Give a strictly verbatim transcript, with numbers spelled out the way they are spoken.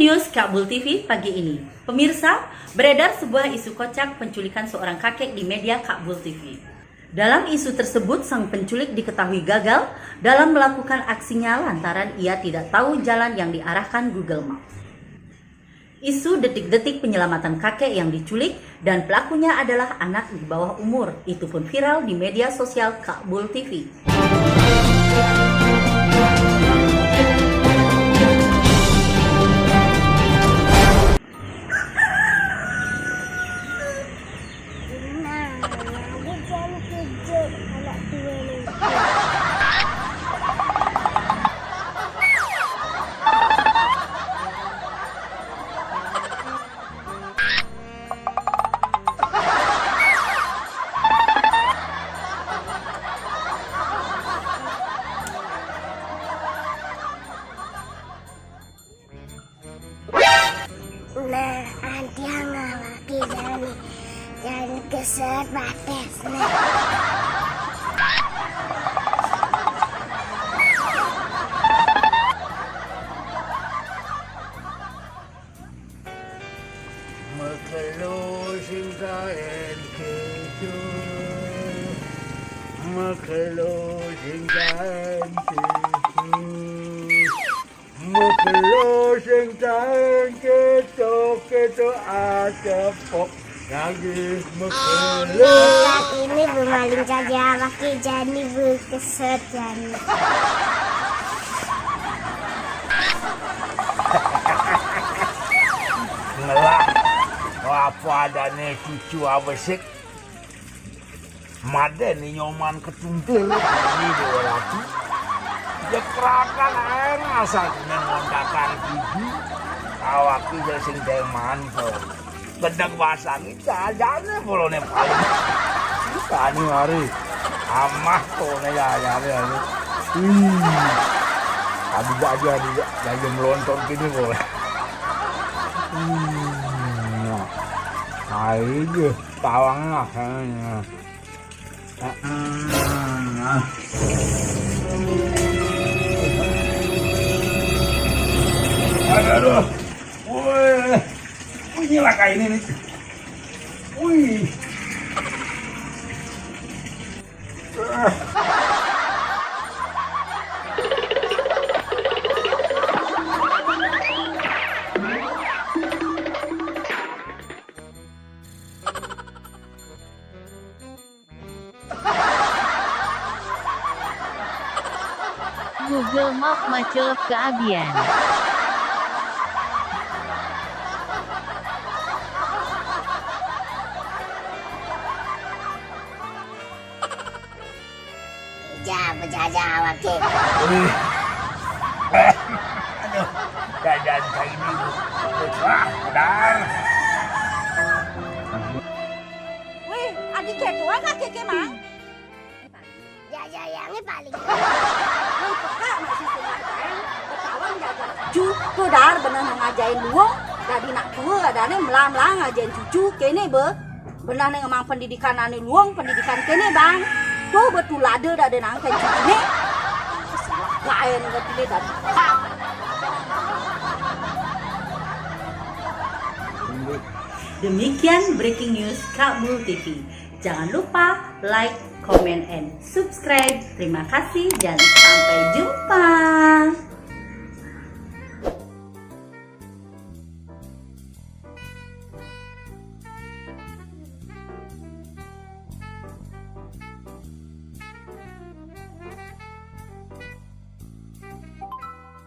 News Kabul T V pagi ini. Pemirsa, beredar sebuah isu kocak penculikan seorang kakek di media Kabul T V. Dalam isu tersebut, sang penculik diketahui gagal dalam melakukan aksinya lantaran ia tidak tahu jalan yang diarahkan Google Map. Isu detik-detik penyelamatan kakek yang diculik dan pelakunya adalah anak di bawah umur itu pun viral di media sosial Kabul T V. Nah, dia jangan kejut anak tua ni. Nah, antiang lagi jani, jani keset bates nah. Mekelo sing kaen kejo, mekelo sing kaen kejo. Mekelo sing taen ketok-ketok acepok lagi mekelo. Ini bemaling saja laki jani bekeset jani. Ngelah apa adane cucu abesik. Maden ni nyoman ketuntil ini dewa ratu. Dia kerakan air asal dengan ngondakan gigi. Awak kita sing deman to. Gedeg basang itu ajane polone paling. Tani mari. Amah tone ya ya ya. Wih. Tadi gak aja di gaya melonton gini boy. Hmm. Nah. Ayo. Tawang lah. Aduh, aduh. Wih. Wih, nyelaka ini nih. Wih. Google Map macelep ka abian. Ja, bejaja awak ki. Wih. Aduh, jajan kayak ini. Wah, benar. Wih, adik ketua kaki ke mang? Jaja yang ini paling. Wih, peka masih setengah tahun. Ketahuan jajan. Cucu dar benar ngajain luong, dari nak tua adane melang-melang ngajain cucu kene be. Benah ne ngemang pendidikan ane luong, pendidikan kene, Bang. Tuh betul ada dah ada nangken cucu ne. Lain ngerti ne dah. Demikian breaking news Kabul T V. Jangan lupa like, comment, and subscribe. Terima kasih dan sampai jumpa.